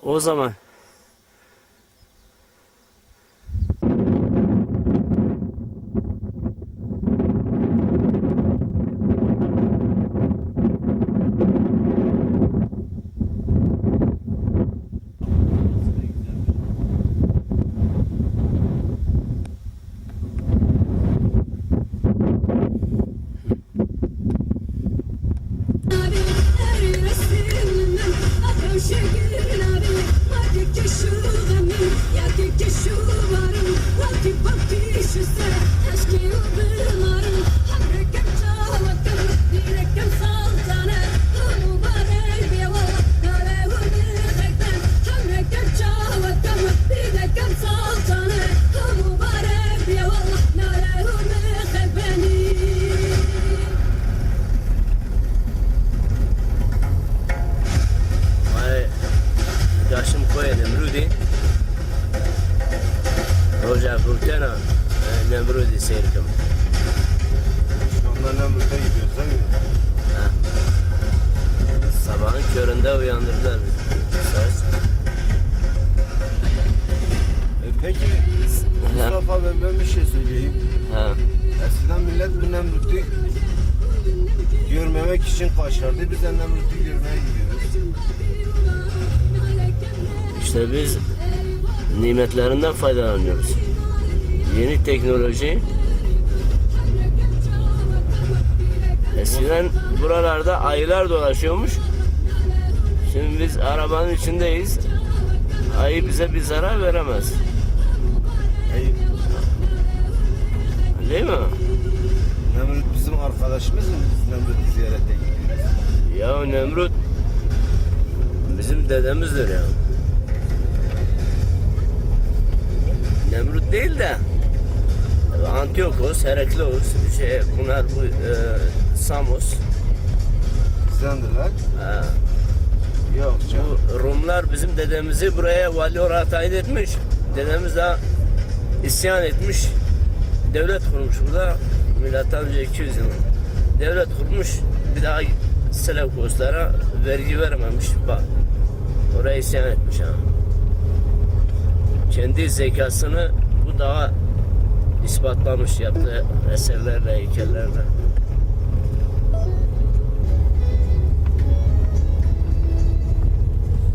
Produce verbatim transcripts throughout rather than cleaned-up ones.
O zaman. Ay, yaşım koyê Nemrudî. Roja vurtena, e, Nemrudî seyr kim. Şu anda Nemrut'a gidiyoruz, değil mi? Ha. Sabahın köründe uyandırdılar bizi. Saat. E, peki, Mustafa abi, ben bir şey söyleyeyim. Ha. Eskiden millet bu Nemrut'u görmemek için kaçardı. Biz de Nemrut'u görmeye gidiyoruz. İşte biz nimetlerinden faydalanıyoruz. Yeni teknoloji. Eskiden buralarda ayılar dolaşıyormuş. Şimdi biz arabanın içindeyiz. Ayı bize bir zarar veremez. Ayı. Değil mi? Nemrut bizim arkadaşımız mı? Biz Nemrut'u ziyarete gidiyoruz. Ya Nemrut bizim dedemizdir ya. Nemrut değil de Antiochos, Herakleios, şey, bunlar bu, e, Samos. Bizdendirler. Ha. Yok canım. Bu Rumlar bizim dedemizi buraya vali olarak tayin etmiş. Dedemiz de isyan etmiş. Devlet kurmuş burada. Milattan önce iki yüz yıl. Devlet kurmuş. Bir daha Seleukoslara vergi vermemiş. Bak. Oraya isyan etmiş ha. Kendi zekasını bu dağa ispatlamış yaptığı eserlerle, heykellerle.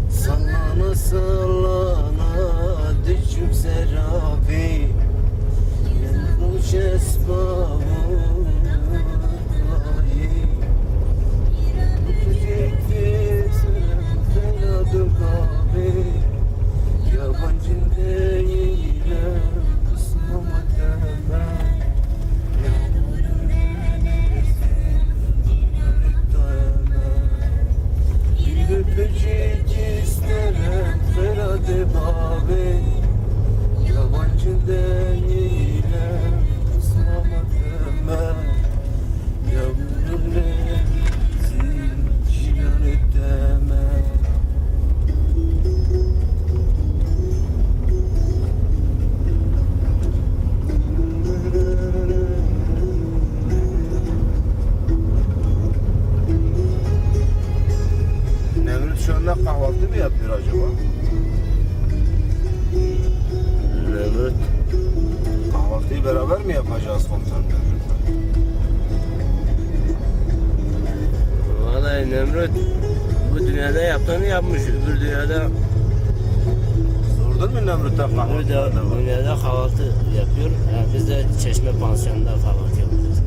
Sallana sallana düşüm serabi, hoş esbabı. Yabancı değilim, kısmama temel. Bir öpücük isterim, ferade babi. Yabancı değilim, kısmama temel. Nemrut şu anda kahvaltı mı yapıyor acaba? Nemrut. Kahvaltıyı beraber mi yapacağız komutanım Nemrut'la? Vallahi Nemrut bu dünyada yaptığını yapmış, öbür dünyada. Sordun mu Nemrut'a kahvaltı? Öbür de, dünyada kahvaltı yapıyor. Yani biz de Çeşme Pansiyon'da kahvaltı yapıyoruz.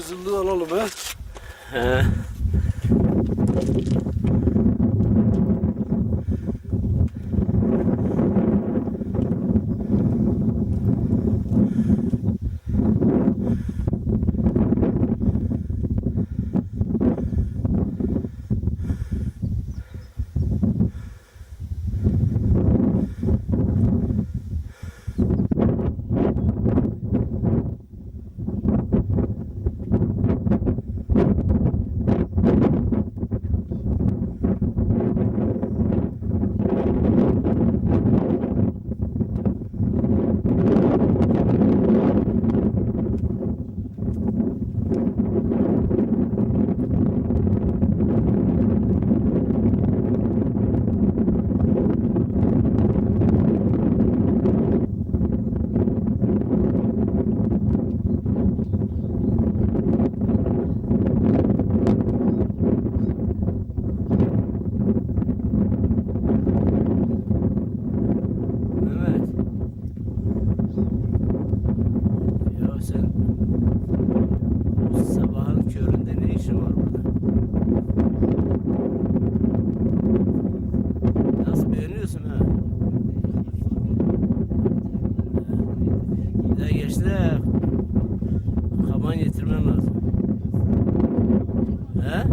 Hazırlığı alalım ha. He. Mehmet. Ya sen sabahın köründe ne işin var burada? Nasıl beğeniyorsun ha? Bir daha geçti de kaban getirmen lazım. He?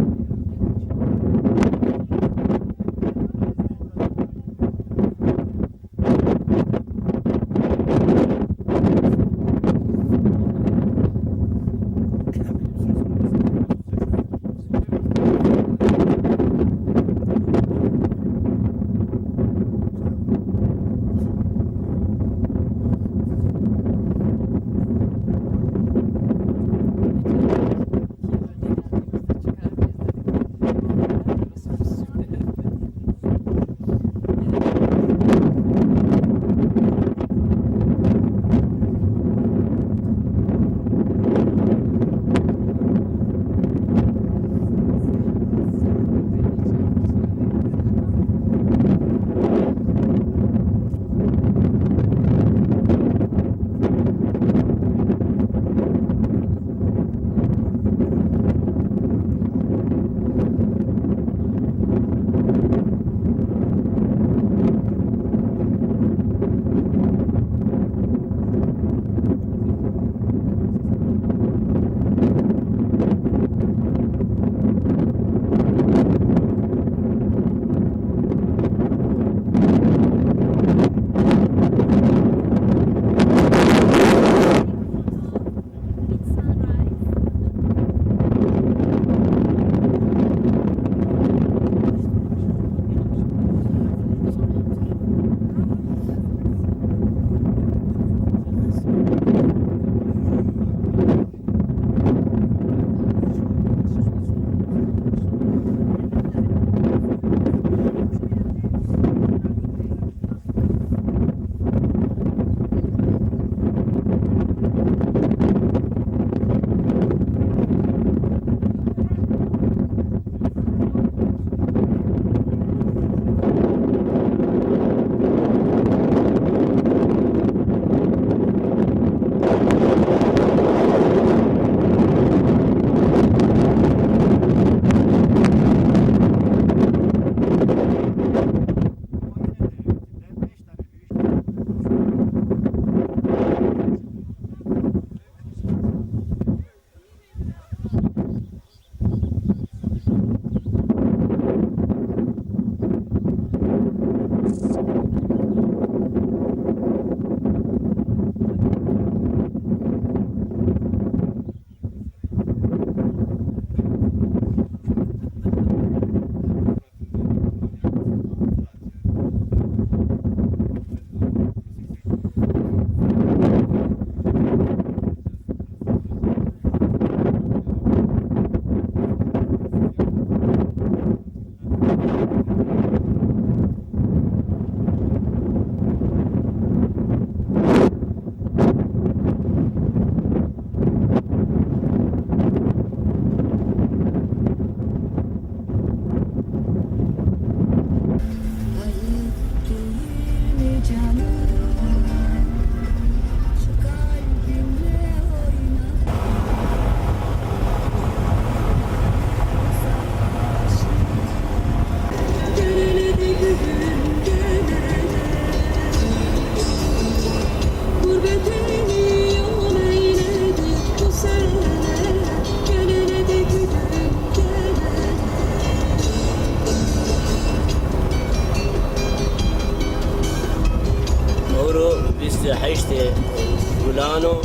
Lano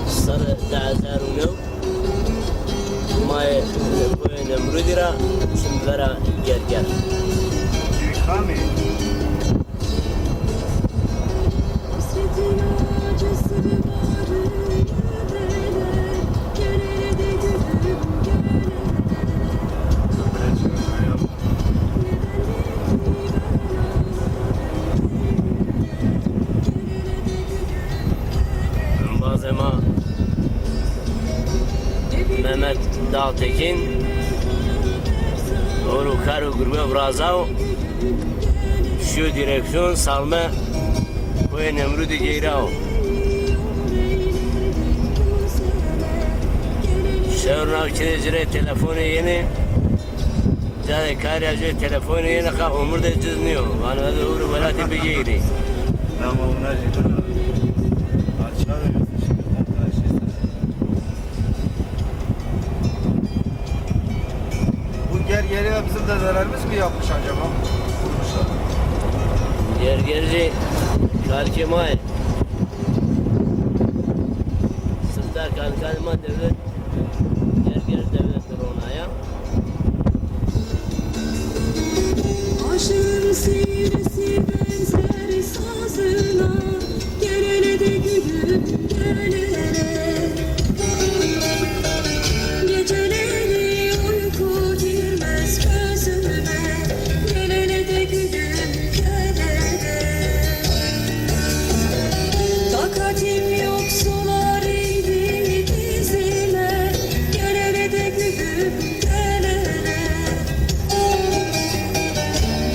serre di hezar û new ma yê koyê Nemrudî ra çim vera Gerger. Embazê ma Mehmet Dağtekin, oro kar û gurbe virazaw, şiyo direksiyon salme koyê Nemrudî geyrao. Şewr nav çinê ci rê telefonê yenê. Ca de karîya ci telefonê yenê, qa omir de ciz nîyo. Vano ez ewro welatî bigeyrî. Tamam, ona jî bira. Aşağı da göster şimdi. Bu Gerger'e bizim de zararımız mı yapmış acaba? Vurmuşlar. Gergerci kalkê ma yê. Sifta kalkanê ma devlet, Gerger devlet ronaya. Aşığın sinesi benzer sazına, gel hele de gülüm, gel hele. Geceleri uyku girmez gözüme, gel hele de gülüm, gel hele. Takatim yok solar eğri dizime, gel hele de gülüm, gel hele.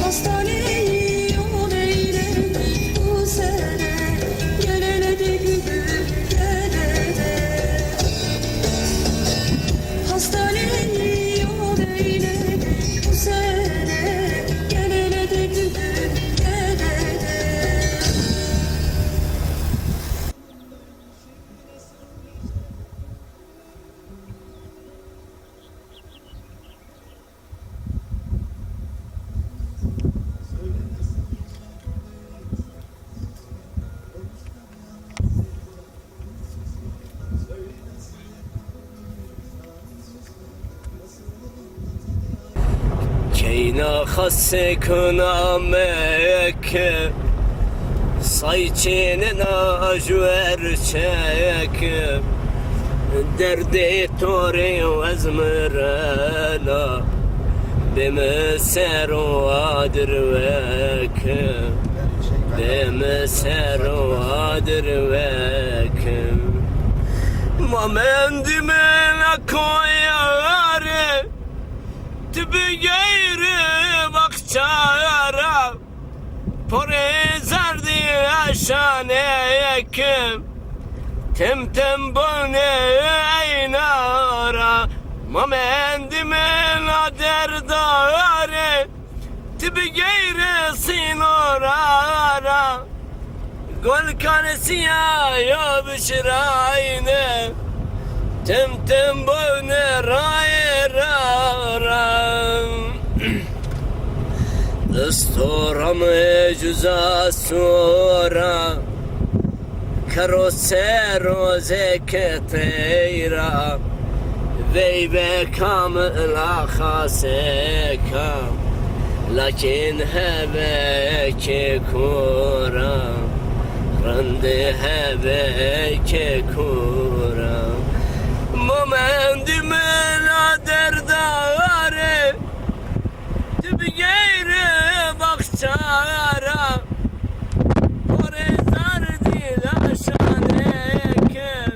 Hastaneyi yol eyledik bu sene, gel hele de gülüm, gel hele. Hastaneyi yol eyledik bu sene, gel hele de gülüm, gel hele. Keyna xasê kuna meke, say çênena ju erçeke. Derdê to rê ez mirena, bê mi ser o adir veke. Bê mi ser o adir veke. Ma mendî mi na koyare, ti bigeyri baxçara. Porê zerdî eşanê kim, tim tim bonê eynara. Ma mendî mi na derdare, ti bigeyri sînora ra. Golkanê sîya yo bişirayne, tim tim bonê raye ra ra. Istora mi cuza sora, kero se rozê ke teyra. Veyve kam ila xaseka, lakin hevekê kora, rindê hevekê kora. Ma mendî mi na derdare, ti bigeyri baxçara. Porê zerdî eşanê kim,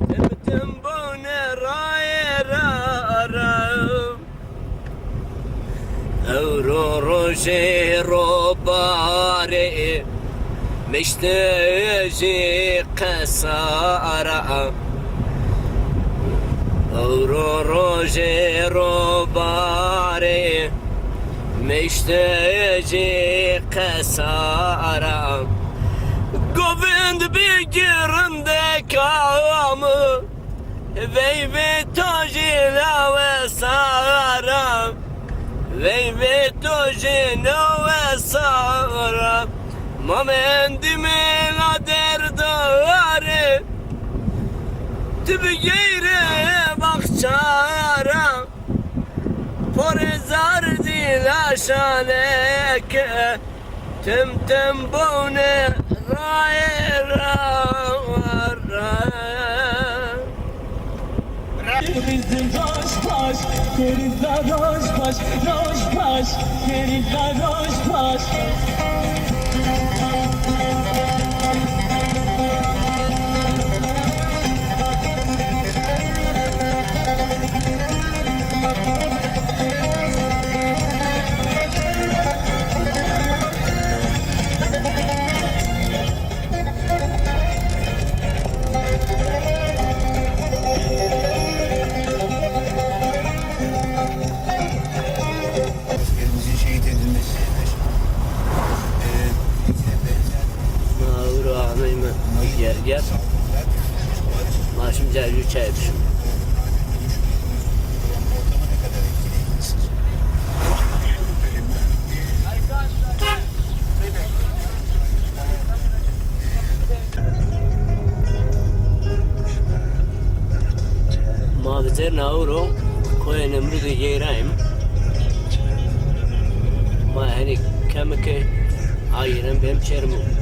tim tim bonê raye ra ra. Ewro rojê robarê, meştejî qesara. Ewro rojê robarê, meştejî qesara. Govind bigî rindeka mi, veyvê to jî lawe sara. Veyvê to jî lawe sara. Ma mendî mi na Bigeyre baxçara, porê zardî laşaneke, tim tim bone raye ra ra. Bizim roj baş, deniz de roj baş, roj baş, deniz de roj baş. Askerimizin şehit edilmesi nedir? Ee, bize benzer Ma ewro ameyme gerger. Ma şim ca jû çay bişim. Ortamı ne kadar etkileyecek sizce? Ma vizêrna ewro koyê Nemrûdê Geyrayîm. Ma henî kemike ayîren bêm Çermûg.